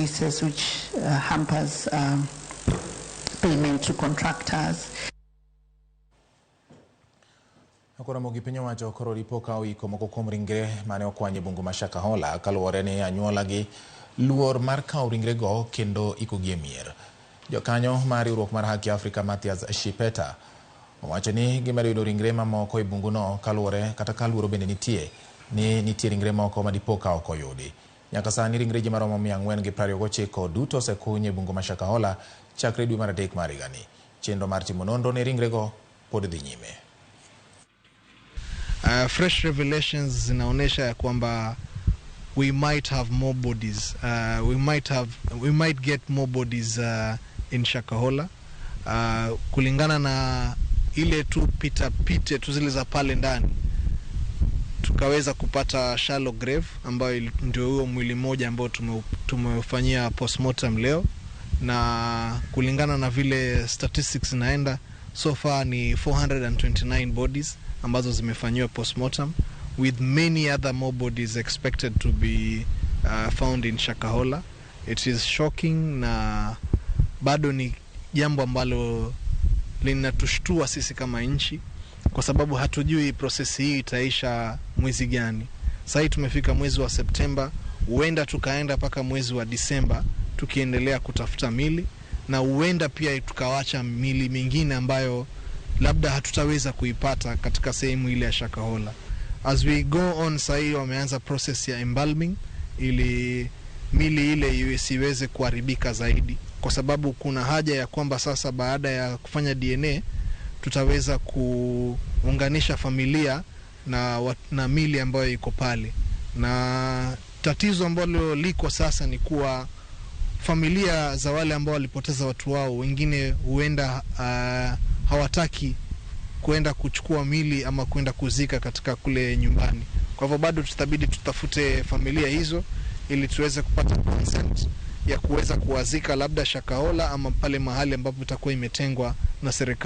releases, which hampers payment to contractors. Koro Ramogi piny owacho koro ripo ka oiko moko kuom ringre mane okwany e bungu ma Shakahola kaluwore ni anyuola gi luor mar kawo ringrego kendo ikogi e mier. Jokanyo mar riwruok mar Haki Afrika Mathias Shipeta owacho ni gimedo yudo ringre mamoko e bunguno kaluwore kata ka luoro bende nitie ni nitie ringre moko ma dipo ka ok oyudi. Nyaka sani ringre ji maromo 429 duto osekuny e bungu ma Shakahola chakre dwe mar adek mar higani. Chenro mar timo nonro ne ringrego pod dhi nyime. Fresh revelations zinaonyesha ya kwamba we might have more bodies. We might get more bodies in Shakahola. Kulingana na ile tu pita pite tu zile za pale ndani tukaweza kupata shallow grave ambayo ndio huo mwili mmoja ambao tumefanyia postmortem leo, na kulingana na vile statistics zinaenda so far ni 429 bodies ambazo zimefanyiwa postmortem, with many other more bodies expected to be found in Shakahola. It is shocking na bado ni jambo ambalo linatushtua sisi kama nchi, kwa sababu hatujui process hii itaisha mwezi gani. Sasa tumefika mwezi wa Septemba, huenda tukaenda mpaka mwezi wa Disemba tukiendelea kutafuta mili, na huenda pia tukawacha mili mingine ambayo labda hatutaweza kuipata katika sehemu ile ya Shakahola. As we go on, sasa hii wameanza process ya embalming ili mili ile isiweze kuharibika zaidi, kwa sababu kuna haja ya kwamba sasa baada ya kufanya DNA tutaweza kuunganisha familia na mili ambayo iko pale. Na tatizo ambalo liko sasa ni kuwa familia za wale ambao walipoteza watu wao, wengine huenda hawataki kuenda kuchukua mili ama kuenda kuzika katika kule nyumbani. Kwa hivyo bado tutabidi tutafute familia hizo ili tuweze kupata consent ya kuweza kuwazika labda Shakahola ama pale mahali ambapo itakuwa imetengwa na serikali.